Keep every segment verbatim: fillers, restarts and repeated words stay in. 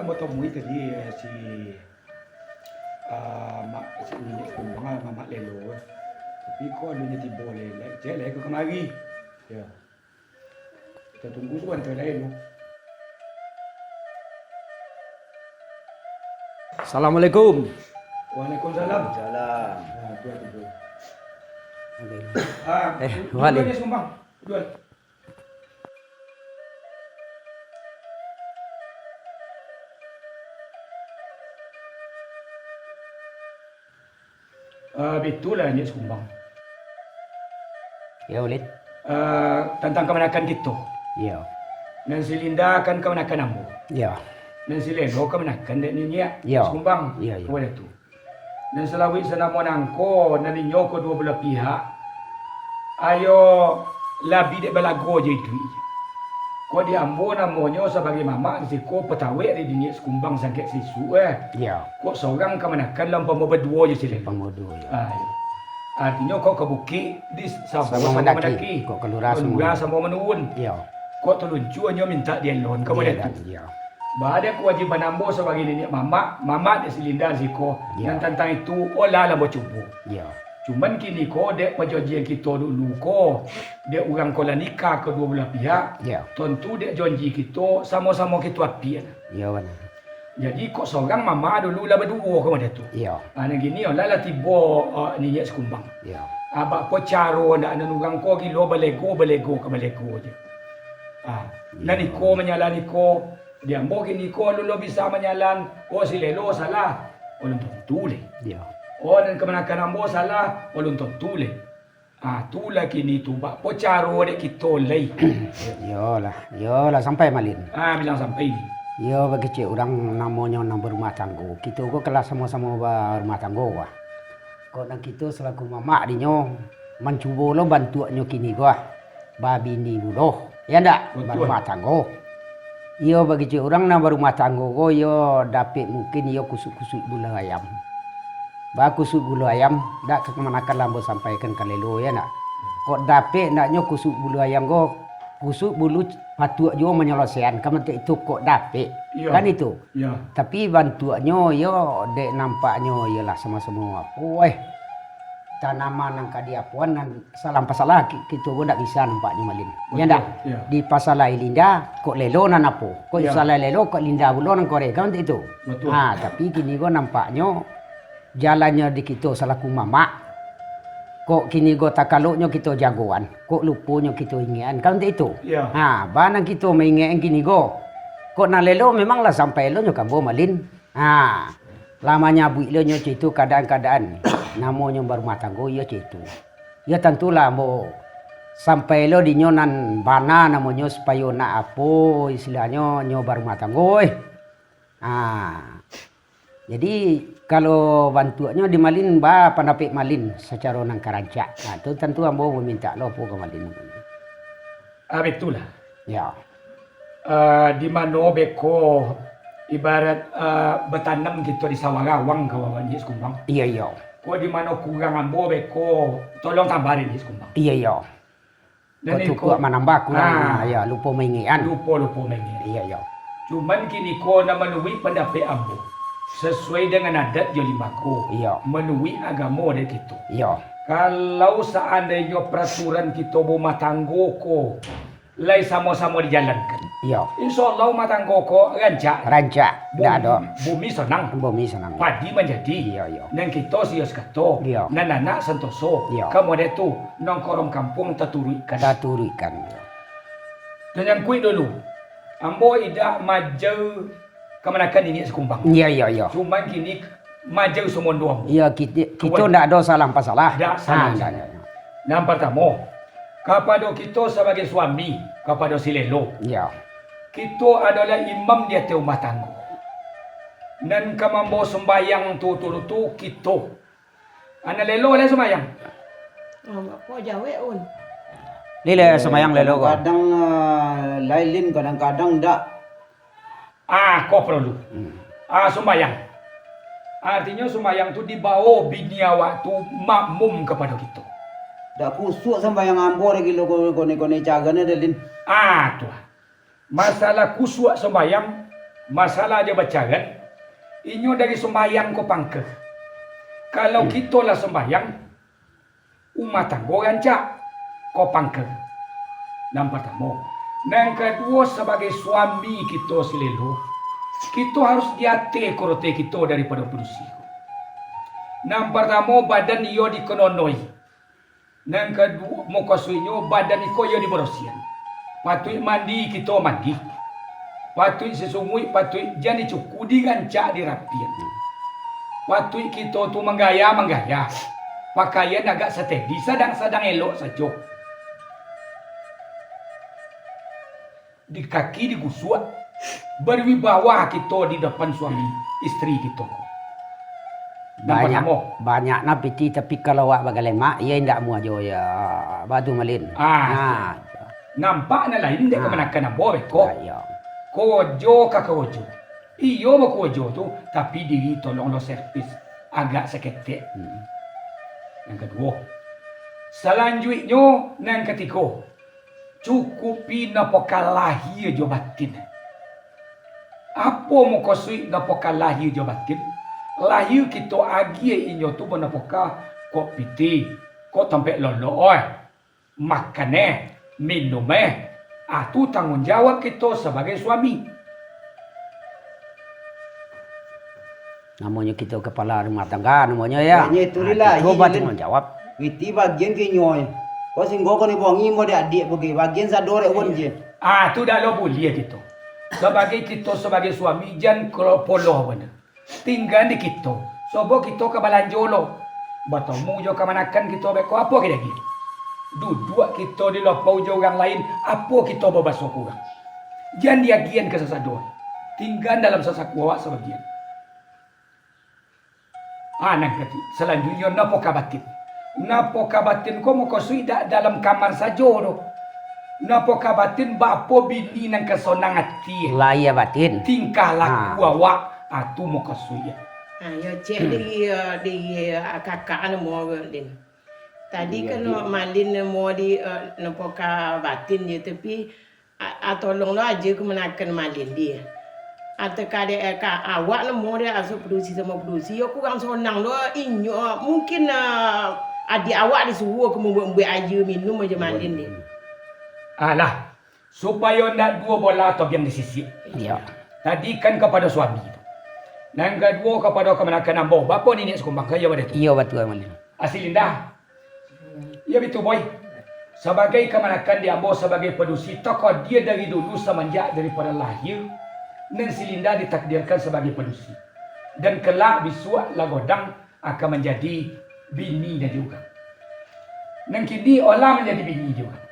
Batamui tadi, eh, si, ah, mak, si Niniak Kumbang, ah, mamak Lelo. Tapi kok alun nyo tibo lai, lai, cek lai ka kamari. Yo. Kita tunggu sabanta lai, Lo. Assalamualaikum. Waalaikumsalam. Salam. Ah, tu, tu, tu. Oke. Ah, eh, duduak Wali. Aja, Sumbang. Duduak. Ah, bitulah, Niniak Sikumbang. Yo, Ulin. Ah, tantang kamanakan kito. Yo. Nan si Linda kan kamanakan ambo. Yo. Nan si Lelo kamanakan dek Niniak Yo. Sikumbang. Yo, yo. Kawan tu. Nan salawik sanamo nangko, nan inyo kaduo balah pihak, ayo labiah dek balago jo iduik. Kok di ambo namonyo sabagai mamak di siko patawek di Niniak Sikumbang sangkek sisuk, eh. Yo. Kok sorang kamanakan lah umpamo baduo jo si Lelo. Umpamo duo, yo. Ah, iyo. Artinyo kok ka bukik di samo Samo mandaki. Mandaki. Kok ka lurah Ka samo lurah samo manurun. Yo. Kok taluncuanyo mintak dialon ka Dialon, model tu. Yo. Baa dek kawajiban ambo sabagai niniak mamak, mamak dek si Linda siko, Yo. Nan tantang itu, olah lah ambo cubo. Yo. Cuman kini ko, dek pajanjian kito dulu ko, dek urang ko lah nikah kaduo balah pihak, Yo. Tantu dek janji kito, samo-samo kito apiak. Yo, bana. Jadi, kok sorang mamak dulu lah baduo ka model tu. Yo. Ah, nan kini, olah lah tibo, ah, Niniak Sikumbang. Yo. Ah, baa caro ndak nan urang ko gilo balego, balego ka balego je. Ah, Yo. Nan iko manyalah niko, Di ambo kini ko alun lo bisa manyalan, oh, si Lelo salah. Alun tantu lai. Yo. Oh, nan kamanakan ambo salah, alun tantu lai. Ah, tu lah kini tu, baa caro dek kito lai. Yolah, yolah, sampai, Malin. Ah, bilang sampai ni. Yo, bakecek urang namonyo nan barumah tanggo. Kito ko kan lah samo-samo barumah tanggo, wah. Kok nan kito salaku mamak dinyo, mancubo lo bantuaknyo kini ko, ah. Babini pulo, yo ndak? Batua. Barumah tanggo. Iyo, bakecek urang nan barumah tanggo ko, iyo dapek mungkin iyo kusuik-kusuik gulo ayam. Baa kusuik gulo ayam, ndak ka kamanakan lah ambo sampaikan ka Lelo, yo ndak? Kok dapek ndaknyo kusuik gulo ayam ko, kusuik bulu patuak juo manyalosaian, ka mantun itu kok dapek. Iyo. Kan itu? Iyo. Tapi bantuaknyo, iyo, dek nampaknyo, iyolah samo-samo apo, eh. Tanaman nan ka diapoan nan Salah pasalah ki-, kito ko ndak bisa nampaknyo, Malin. Yo Betul, ndak? Yo. Dipasalahi Linda, kok Lelo nan apo? Kok Yo. Disalahi Lelo, kok Linda pulo nan korek, kan itu? Betul. Ha, tapi kini ko nampaknyo jalannyo di kito salaku mamak. Kok kini ko takaloknyo kito jagoan, kok luponyo kito ingekan, kan itu? Yo. Ha, baa nan kito maingekan kini ko. Kok nan Lelo memang lah sampai lo nyo ka ambo, Malin. Ha, lah manyabuik lo nyo caitu kaadaan-kaadaan. Namonyo barumah tanggo, iyo caitu. Yo tantulah ambo sampai lo dinyo nan bana namonyo supayo nak apo istilahnyo nyo barumah tanggo, eh. Ha. Jadi, kalau bantuaknyo di Malin, baa pandapek Malin sacaro nan ka rancak. Ha, tu tantu ambo mamintak lo apo ka Malin. Ah, bitulah. Yo. Ah, di mano beko ibarat, ah, batanam kito di sawah rawang ka wawan Niniak Sikumbang. Iyo, iyo. Kok di mano kurang ambo beko, tolong tambah dek Niniak Sikumbang. Iyo, iyo. Nan Kok iko, cukuik manambah kurang, ah, ah, yo, lupo maingekan. Lupo, lupo maingekan. Iyo, iyo. Cuman kini ko nan manuruik pandapek ambo, sasuai dengan adat jo limbago, Iyo. Manuruik agamo dek kito. Iyo. Kalau saandainyo paraturan kito barumah tanggo ko lai samo-samo dijalankan. Iyo. Insya Allah rumah tanggo ko rancak. Rancak. Bum-, Ndak ado. Bumi sanang. Bumi sanang. Padi manjadi. Iyo, iyo. Nan kito siyo sakato. Iyo. Nan anak santoso. Iyo. Ka model tu, nan ka urang kampuang taturuikkan. Taturuikkan, iyo. Tanyangkuik dulu. Ambo indak maaja kamanakan Niniak Sikumbang. Iyo, iyo, iyo. Cuman kini maaja sumando ambo. Iyo, kiti-, kito Kawan. Ndak ado salah pasalah. Ndak salah Ha, pasalah. ndak, ndak. Nan partamo, kapado kito sabagai suami, kapado si Lelo. Iyo. Kito adolah imam di ateh rumah tanggo. Nan ka mambawa sumbayang tu, tu, tu, tu, kito. Anak Lelo lai sumbayang. Oh, apo jawek, Un? Lai, lai sumbayang Lelo ko. Kadang-kadang, ah, lai Lin, kadang-kadang ndak. Ah, ko paralu. Hmm. Ah, sumbayang. Artinyo sumbayang tu dibawo bini awak tu makmum kapado kito. Dak kusuak sumbayang ambo dek gilo ko-, koni-koni carano dek Lin. Ah, tu lah. Masalah kusuak sumbayang, Masalah jo bacaran, inyo dari sumbayang ko pangka. Kalau kito lah sumbayang, umah tanggo rancak, ko pangka. Nan partamo. Nan kaduo, sabagai suami kito si Lelo, kito harus di ateh kurote kito daripado padusi ko. Nan partamo, badan iyo dikononoi. Nan kaduo, mukasuiknyo, badan iko iyo dibarasiahan. Patuik mandi, kito mandi. Patuik sisunguik, patuik jan dicuku, dirancak, dirapian. Patuik kito tu manggaya, manggaya. Pakaian agak satedi, sadang-sadang elok sajo. Di kaki digusuak, berwibawa kito di depan suami isteri kito ko. Nan Banyak, partamo. Banyak na pitih, tapi kalau awak bagalemak, iyo indak amuah jo, yo. Batu malin. Ah, Nah. Nampak nan lain dek Ah. kamanakan ambo beko. Ah, iyo. Kojo ka kojo. Iyo bakojo tu, tapi diri tolong lo servis agak saketek. Hmm. Nan kaduo. Salanjuiknyo, nan katigo. Cukupi napoka lahia jo batin. Apo mukasuik napoka lahia jo batin? Lahia kito agiah inyo tu banapoka, kok pitih, kok tampek lolok, oi. Makan eh, minum eh. Ah, tu tangguang jawab kito sabagai suami. Namonyo kito kapala rumah tangga namonyo, yo. Kayaknyo itu Ah, lah, kito iyo, batangguang jawab. Piti bagian ka inyo, eh. Kok singgo ko ni bongi mo dek adiak bagai, bagian sado dek wan je. Ah, tu dak lo buliah kito. Sabagai kito, sabagai suami, jan kolo-, poloh bana. Tingga di kito, sobo kito ka balanjo lo. Batamu jo kamanakan kito beko, apo ka diagiah? Duduak kito di lapau jo urang lain, apo kito babaso kurang? Jan diagiahan ka sasado. Tingga dalam sasaku awak sabagian. Ah, nan kati-, salanjuiknyo, napoka batin. Napoka batin ko mukasuik dak dalam kamar sajo doh. Napoka batin baapo bini nan ka sonang ati. Lahia batin. Tingkah laku Ah. awak, ah, tu mukasuik. Ah, yo cek Hmm. di, eh, di, eh, kakak anu mo, Din. Tadi Iya, kan iya. Malin mo di, eh, napoka batin je, tapi A, a, tolonglah aja kamanakan malin dia. Atau kadek, eh, ka, awak namo dia asuh padusi samo padusi, yo kurang sonang lo inyo, mungkin, ah, adiak awak disuruah ka mambuek-buek aia minum aja malin dia. Alah, supayo ndak duo bola tobiang di sisik. Iyo. Tadi kan kapado suami tu. Nan kaduo kapado kamanakan ambo, bapo niniak sakumbang, ka iyo bade tu? Iyo, batua, Malin. Asi Linda, Iyo bitu, Boy. Sabagai kamanakan di ambo sabagai padusi, takadia dari dulu samanjak daripado lahia, nan si Linda ditakdirkan sabagai padusi. Dan kelak bisuak lah godang akan manjadi bini dari urang. Nan kini olah manjadi bini di urang.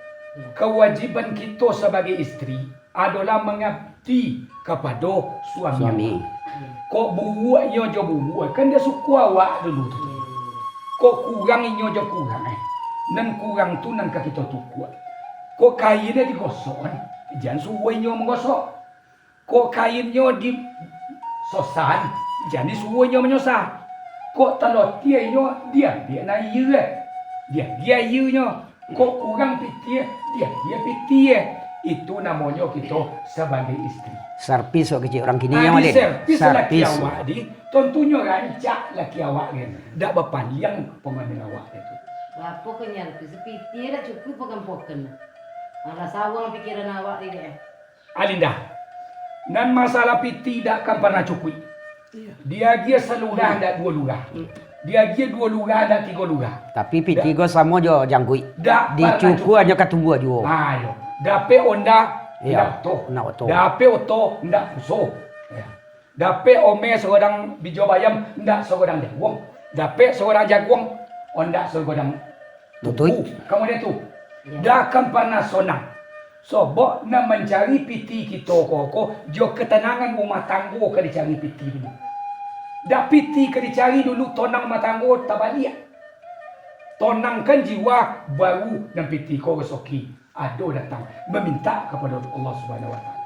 Kawajiban kito sabagai isteri, adolah mangabdi kapado suami. Suami. Kok buruaknyo jo buruak, kan dia suku awak dulu tu. Kok kurang inyo jo kurang, eh. Nan kurang tu nan ka kito tukuak. Kok kainnyo digosok, eh, jan suruah inyo manggosok. Kok kainnyo disosahan, jan disuruah inyo manyosah. Kok talotiah inyo, diambiak nan aia, eh. Diagiah aianyo. Kok kurang pitih, diagiah pitih. Itu namonyo kito sabagai isteri. Servis kok kecek urang kini, ah, yo, Malin? Servis laki awak di, tontunyo rancak laki awak kan. Dak bapaliang pangana awak tu. Bapo ko nyarvis, pitih dak cukuik pokan-pokan. Alah sawang pikiran awak di dek. Alinda, nan masalah pitih dak akan parnah cukuik. Iyo. Diagiah salurah dak duo lurah. Hmm. Diagiah duo lurah dak tigo lurah. Tapi pitih ko samo jo jangguik. Dak parnah cukuik. Dicukur hanyo katubuah juo. Ha, iyo. Dapek onda, iyo, ndak oto. Ndak oto. Dapek oto, ndak puso. Iyo. Dapek omeh sagodang bijo bayam, ndak sagodang jaguang. Dapek sagodang jaguang, ondak sagodang tutuik. Tubuh. Kamudian tu, iyo, dak akan parnah sonang. Sobok nan mancari pitih kito ko, ko, jo katanangan rumah tanggo ka dicari pitih dulu. Dak pitih ka dicari dulu, tonang rumah tanggo tabaliak. Tonangkan jiwa, baru nan pitih ko rasoki. Ado datang mamintak kapado Allah Subhanahu wa Taala.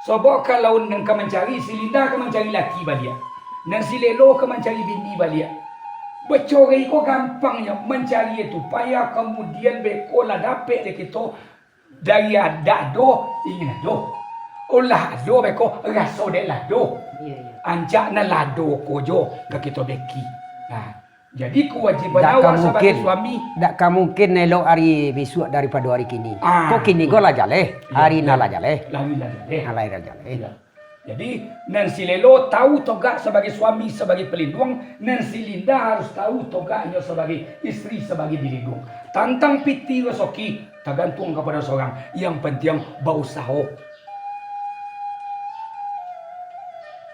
Sobok kalau nan ka mancari, si Linda ka mancari laki baliak, nan si Lelo ka mancari bini baliak. Bacorai ko gampangnyo, mancari itu payah, kamudian beko lah dapek dek kito dari dak ado ingin ado. Ulah ado beko raso dek lado. Iyo, iyo. Ancak nan lado ko jo ka kito beki. Nah, jadi kewajiban awak sabagai suami. Dak ka mungkin elok ari bisuak daripado ari kini. Ah, ko kini ko lah jaleh, hari nan lah jaleh. Lari lah jaleh. Nah, lari lah jaleh. Iyo. Jadi, nan si Lelo tahu togak sabagai suami, sabagai pelindung, nan si Linda harus tahu togaknyo sabagai isteri, sabagai dilindung. Tantang pitih rasoki, tagantuang kapado sorang. Yang penting, bausaho.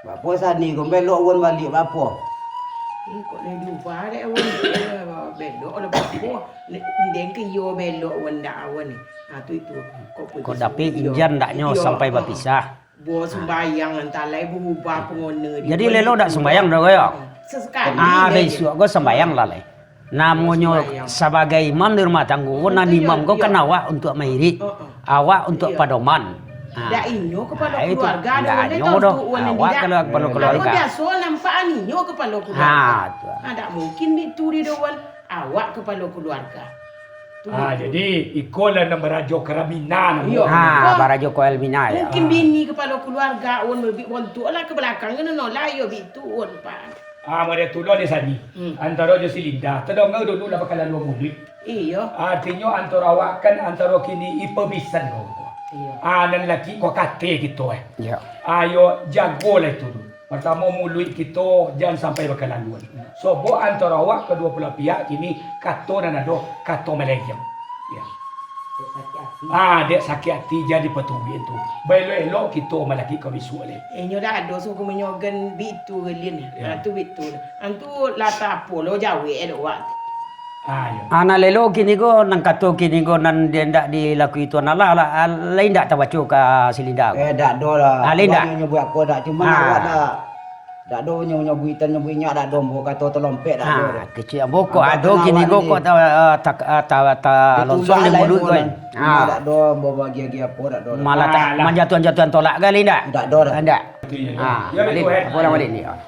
Bapo Sani ko, belok wan baliak, bapo? Eh, kok lai diubah dek wan? Belok lah, bapo? Ndeng ke iyo belok wan dak wan ni? Ha, tu itu. Kok dapek injan daknyo sampai bapisah. Bo sumbayang, antah lai baubah pangona di. Jadi, Lelo dak sumbayang doh, Goyok? Sasakali. Ah, bisuak ko sumbayang lah, lai. Namonyo sabagai imam di rumah tanggo, nan imam ko kan awak untuak mairik, awak untuak padoman. Ah. Dak inyo kapalo keluarga, dak inyo doh. Awak kapalo keluarga. Biaso nampak inyo kapalo keluarga. Ah, tu. Ah, dak mungkin bitu di doh wan. Awak kapalo keluarga. Ah, jadi, iko lah nan barajo karamina namo. Iyo. Ah, barajo karamina, yo. Mungkin bini kapalo keluarga, wan, lebih bontuk lah ka balakang, kan, no, lah, iyo, bitu, wan, Pak. Ah, mode tu lo di sani. Hmm. Antaro jo si Linda, tadanga dulu lah bakalaluan muluik. Iyo. Artinyo, antaro awak kan, antaro kini ipa bisan ko. Iyo. Ah, nan laki ko kate kito, eh. Iyo. Ayo, jagolah itu dulu. Partamo, muluik kito jan sampai bakalaluan. Sobok antaro awak kaduo balah pihak kini kato nan ado, kato malenggang. Yo. Dek sakik ati. Ah, dek sakik ati jan dipaturuik tu. Baelok-elok kito malaki ka bisuak lai. Inyo dak ado suku manyogan bitu galin. Yo. Ah, tu bitu. Antu lah tapo lo jawek dek wak. Ah, iyo. Ah, nan Lelo kini ko, nan kato kini ko, nan di, ndak dilakui Tuhan Allah, lah, ah, lai ndak tabaco ka si Linda ko? Eh, dak ado lah. Ah, lai ndak? Bukan nyo nyabuik apo dak, cuma awak dak, dak ado nyo nyabuitan, nyabuik nyo dak ado, ambo kato talompek dak ado dah. Ah, kecek ambo kok ado kini ko, kok ta-, ta-, ta-, ta-, lonsuang di muluik ko. Ah. Dak ado ambo bagi-bagi apo, dak ado dah. Malah tak manjatuahan-jatuahan tolak kali ndak? Dak ado dah. Ndak. Ah, balik. Apo lah balik ni? Ah.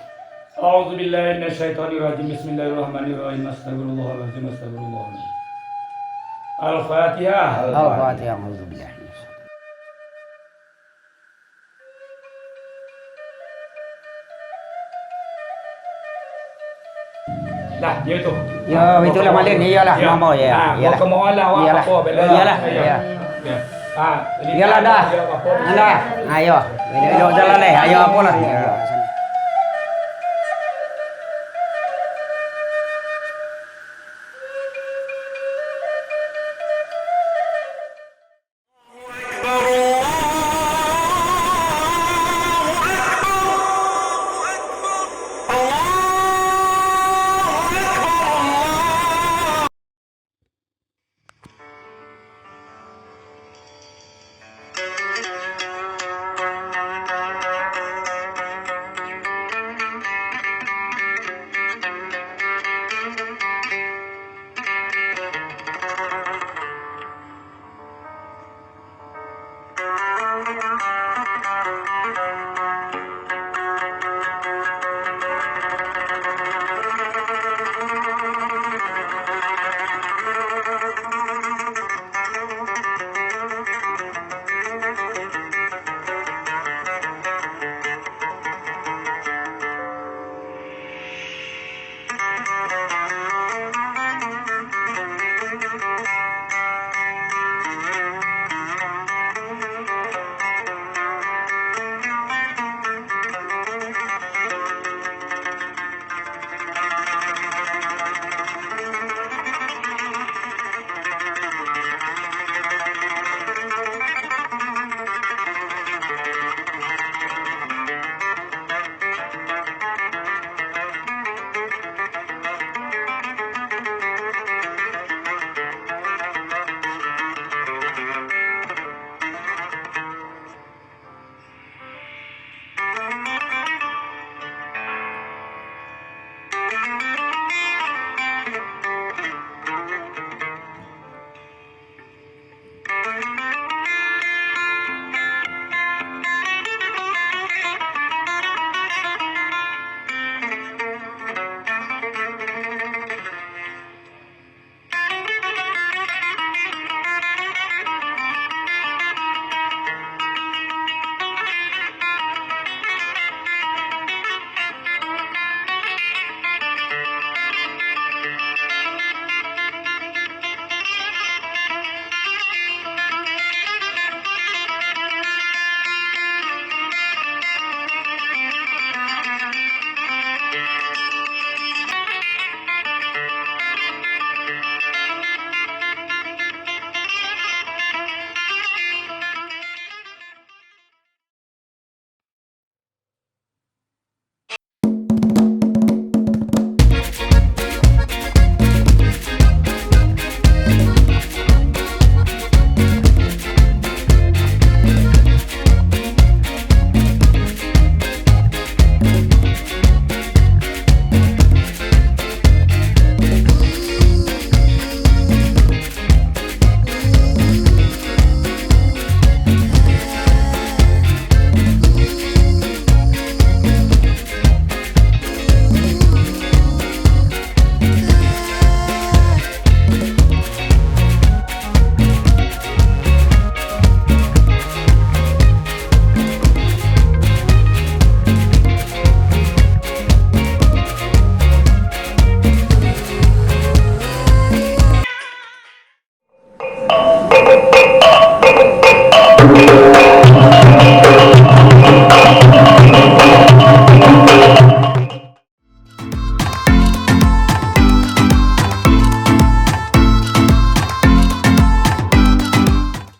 أعوذ بالله من الشيطان الرجيم. بسم الله الرحمن الرحيم. أستغفر الله العظيم. أستغفر الله العظيم. الفاتحة. Al-Fatihah. A'udzubillah. Lah, iyo tu. Yo, itulah malin. Iyolah, mamo, yo. Nah, iyolah. Iyolah, iyolah. Ah, iyolah, dah. Dah. Ayo. Elok-elok jalan, leh. Ayo, apolah. Iyo.